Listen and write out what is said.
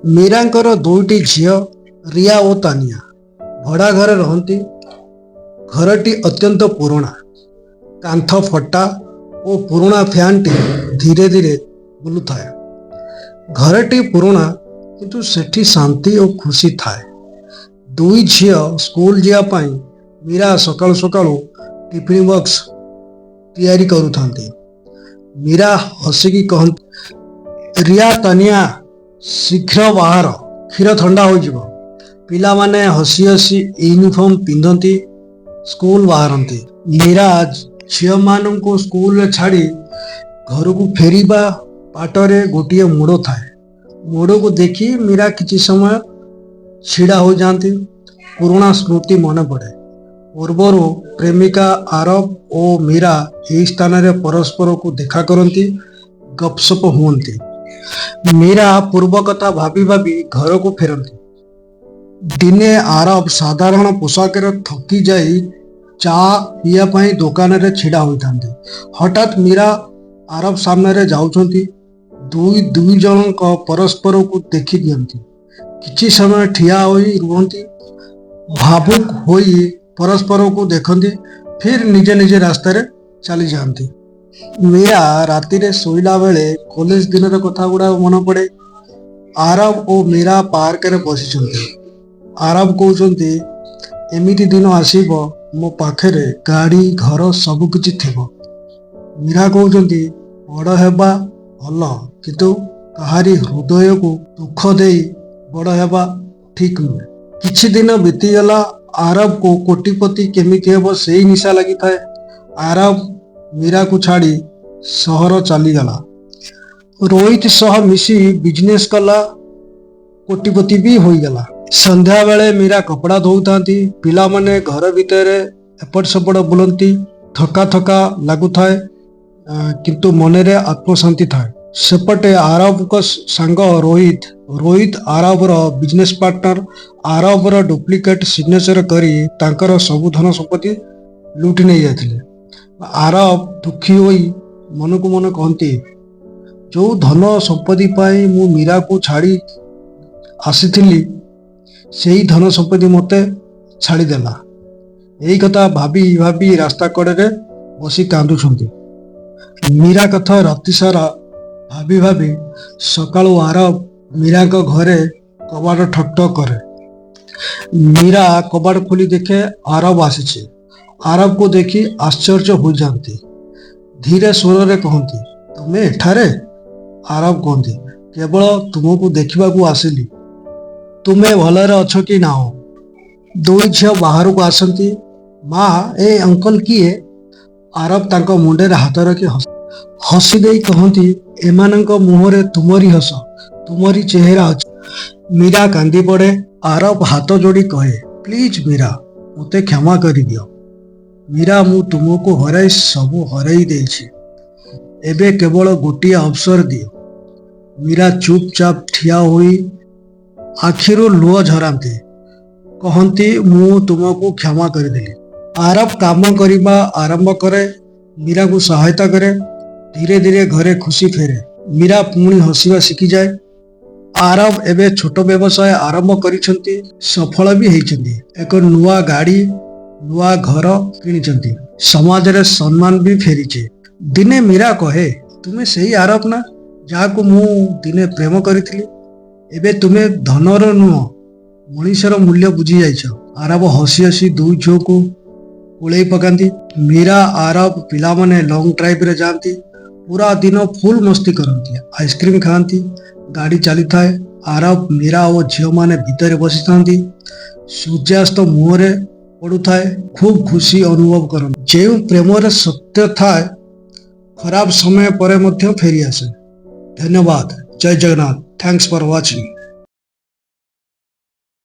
ମୀରାଙ୍କର ଦୁଇଟି ଝିଅ, ରିୟା ଓ ତାନିଆ, ଭଡ଼ା ଘରେ ରହନ୍ତି। ଘରଟି ଅତ୍ୟନ୍ତ ପୁରୁଣା। କାନ୍ଥ ଫଟା ଓ ପୁରୁଣା ଫ୍ୟାନଟି ଧୀରେ ଧୀରେ ବୁଲୁଥାଏ। ଘରଟି ପୁରୁଣା, କିନ୍ତୁ ସେଠି ଶାନ୍ତି ଓ ଖୁସି ଥାଏ। ଦୁଇ ଝିଅ ସ୍କୁଲ ଯିବା ପାଇଁ ମୀରା ସକାଳୁ ସକାଳୁ ଟିଫିନ୍ ବକ୍ସ ତିଆରି କରୁଥାନ୍ତି। ମୀରା ହସିକି କହନ୍ତି, "ରିୟା, ତାନିଆ, ଶୀଘ୍ର ବାହାର, କ୍ଷୀର ଥଣ୍ଡା ହୋଇଯିବ।" ପିଲାମାନେ ହସି ହସି ୟୁନିଫର୍ମ ପିନ୍ଧନ୍ତି, ସ୍କୁଲ ବାହାରନ୍ତି। ମୀରା ଝିଅମାନଙ୍କୁ ସ୍କୁଲରେ ଛାଡ଼ି ଘରକୁ ଫେରିବା ବାଟରେ ଗୋଟିଏ ମୋଡ଼ ଥାଏ। ମୋଡ଼କୁ ଦେଖି ମୀରା କିଛି ସମୟ ଛିଡ଼ା ହୋଇଯାଆନ୍ତି। ପୁରୁଣା ସ୍ମୃତି ମନେ ପଡ଼େ। ପୂର୍ବରୁ ପ୍ରେମିକା ଆରବ ଓ ମୀରା ଏହି ସ୍ଥାନରେ ପରସ୍ପରକୁ ଦେଖା କରନ୍ତି, ଗପସପ ହୁଅନ୍ତି। ମୀରା ପୂର୍ବ କଥା ଭାବି ଭାବି ଘରକୁ ଫେରନ୍ତି। ଦିନେ ଆରବ ସାଧାରଣ ପୋଷାକରେ ଥକି ଯାଇ ଚା ପିଇବା ପାଇଁ ଦୋକାନରେ ଛିଡ଼ା ହୋଇଥାନ୍ତି। ହଠାତ୍ ମୀରା ଆରବ ସାମ୍ନାରେ ଯାଉଛନ୍ତି। ଦୁଇ ଦୁଇ ଜଣଙ୍କ ପରସ୍ପରକୁ ଦେଖି ଦିଅନ୍ତି। କିଛି ସମୟ ଠିଆ ହୋଇ ରୁହନ୍ତି, ଭାବୁକ ହୋଇ ପରସ୍ପରକୁ ଦେଖନ୍ତି, ଫିର୍ ନିଜ ନିଜ ରାସ୍ତାରେ ଚାଲିଯାଆନ୍ତି। ମୀରା ରାତିରେ ଶୋଇଲା ବେଳେ କଲେଜ ଦିନର କଥା ଗୁଡାକ ମନେ ପଡ଼େ। ଆରବ ଓ ମୀରା ପାର୍କରେ ବସିଛନ୍ତି। ଆରବ କହୁଛନ୍ତି, "ଏମିତି ଦିନ ଆସିବ, ମୋ ପାଖରେ ଗାଡ଼ି, ଘର ସବୁ କିଛି ଥିବ।" ମୀରା କହୁଛନ୍ତି, "ବଡ଼ ହେବା ଭଲ, କିନ୍ତୁ କାହାରି ହୃଦୟକୁ ଦୁଃଖ ଦେଇ ବଡ଼ ହେବା ଠିକ୍ ନୁହେଁ।" କିଛି ଦିନ ବିତିଗଲା। ଆରବକୁ କୋଟିପତି କେମିତି ହେବ, ସେଇ ନିଶା ଲାଗିଥାଏ। ଆରବ ମୀରାକୁ ଛାଡ଼ି ସହର ଚାଲିଗଲା। ରୋହିତ ସହ ମିଶି ବିଜନେସ୍ କଲା, କୋଟିପତି ବି ହୋଇଗଲା। ସନ୍ଧ୍ୟାବେଳେ ମୀରା କପଡ଼ା ଧୋଉଥାନ୍ତି। ପିଲାମାନେ ଘର ଭିତରେ ଏପଟ ସେପଟ ବୁଲନ୍ତି। ଥକା ଥକା ଲାଗୁଥାଏ, କିନ୍ତୁ ମନରେ ଆତ୍ମଶାନ୍ତି ଥାଏ। ସେପଟେ ଆରବଙ୍କ ସାଙ୍ଗ ରୋହିତ, ରୋହିତ ଆରବର ବିଜନେସ୍ ପାର୍ଟନର, ଆରବର ଡୁପ୍ଲିକେଟ ସିଗ୍ନେଚର କରି ତାଙ୍କର ସବୁ ଧନ ସମ୍ପତ୍ତି ଲୁଟି ନେଇଯାଇଥିଲେ। ଆରବ ଦୁଃଖୀ ହୋଇ ମନକୁ ମନ କହନ୍ତି, "ଯୋଉ ଧନ ସମ୍ପତ୍ତି ପାଇଁ ମୁଁ ମୀରାକୁ ଛାଡ଼ି ଆସିଥିଲି, ସେଇ ଧନ ସମ୍ପତ୍ତି ମୋତେ ଛାଡ଼ିଦେଲା।" ଏଇ କଥା ଭାବି ଭାବି ରାସ୍ତା କଡ଼ରେ ବସି କାନ୍ଦୁଛନ୍ତି। ମୀରା କଥା ରାତି ସାରା ଭାବି ଭାବି ସକାଳୁ ଆରବ ମୀରାଙ୍କ ଘରେ କବାଟ ଠକ୍ ଠକ୍ କରେ। ମୀରା କବାଟ ଖୋଲି ଦେଖେ, ଆରବ ଆସିଛି। ଆରବକୁ ଦେଖି ଆଶ୍ଚର୍ଯ୍ୟ ହୋଇଯାଆନ୍ତି। ଧୀରେ ସ୍ୱରରେ କହନ୍ତି, "ତୁମେ ଏଠାରେ?" ଆରବ କହନ୍ତି, "କେବଳ ତୁମକୁ ଦେଖିବାକୁ ଆସିଲି, ତୁମେ ଭଲରେ ଅଛ କି ନାହଁ।" ଦୁଇ ଝିଅ ବାହାରକୁ ଆସନ୍ତି। "ମା, ଏ ଅଙ୍କଲ କିଏ?" ଆରବ ତାଙ୍କ ମୁଣ୍ଡରେ ହାତ ରଖି ହସି ଦେଇ କହନ୍ତି, "ଏମାନଙ୍କ ମୁହଁରେ ତୁମରି ହସ, ତୁମରି ଚେହେରା ଅଛି।" ମୀରା କାନ୍ଦି ପଡ଼େ। ଆରବ ହାତ ଯୋଡ଼ି କହେ, "ପ୍ଲିଜ ମୀରା, ମୋତେ କ୍ଷମା କରିଦିଅ। ମୀରା, ମୁଁ ତୁମକୁ ହରାଇ ସବୁ ହରାଇ ଦେଇଛି। ଏବେ କେବଳ ଗୋଟିଏ ଅବସର ଦିଅ।" ମୀରା ଚୁପଚାପ ଠିଆ ହୋଇ ଆଖିରୁ ଲୁହ ଝରାନ୍ତି। କହନ୍ତି, "ମୁଁ ତୁମକୁ କ୍ଷମା କରିଦେଲି।" ଆରବ କାମ କରିବା ଆରମ୍ଭ କରେ, ମୀରାକୁ ସହାୟତା କରେ। ଧୀରେ ଧୀରେ ଘରେ ଖୁସି ଫେରେ। ମୀରା ପୁଣି ହସିବା ଶିଖିଯାଏ। ଆରବ ଏବେ ଛୋଟ ବ୍ୟବସାୟ ଆରମ୍ଭ କରିଛନ୍ତି, ସଫଳ ବି ହେଇଛନ୍ତି। ଏକ ନୂଆ ଗାଡ଼ି, ନୂଆ ଘର କିଣିଛନ୍ତି। ସମାଜରେ ସମ୍ମାନ ବି ଫେରିଛି। ଦିନେ ମୀରା କହେ, "ତୁମେ ସେଇ ଆରବ ନା, ଯାହାକୁ ମୁଁ ଦିନେ ପ୍ରେମ କରିଥିଲି? ଏବେ ତୁମେ ଧନର ନୁହଁ, ମଣିଷର ମୂଲ୍ୟ ବୁଝି ଯାଇଛ।" ଆରବ ହସି ହସି ଦୁଇ ଝିଅକୁ କୋଳେଇ ପକାନ୍ତି। ମୀରା, ଆରବ, ପିଲାମାନେ ଲଙ୍ଗ ଡ୍ରାଇଭରେ ଯାଆନ୍ତି। ପୁରା ଦିନ ଫୁଲ ମସ୍ତି କରନ୍ତି, ଆଇସ୍କ୍ରିମ ଖାଆନ୍ତି। ଗାଡ଼ି ଚାଲିଥାଏ। ଆରବ, ମୀରା ଓ ଝିଅମାନେ ଭିତରେ ବସିଥାନ୍ତି। ସୂର୍ଯ୍ୟାସ୍ତ ମୁହଁରେ ପଡୁଥାଏ। ଖୁବ ଖୁସି ଅନୁଭବ କରନ୍ତି। ଯେଉଁ ପ୍ରେମରେ ସତ୍ୟ ଥାଏ, ଖରାପ ସମୟ ପରେ ମଧ୍ୟ ଫେରି ଆସେ। ଧନ୍ୟବାଦ। ଜୟ ଜଗନ୍ନାଥ। Thanks for watching.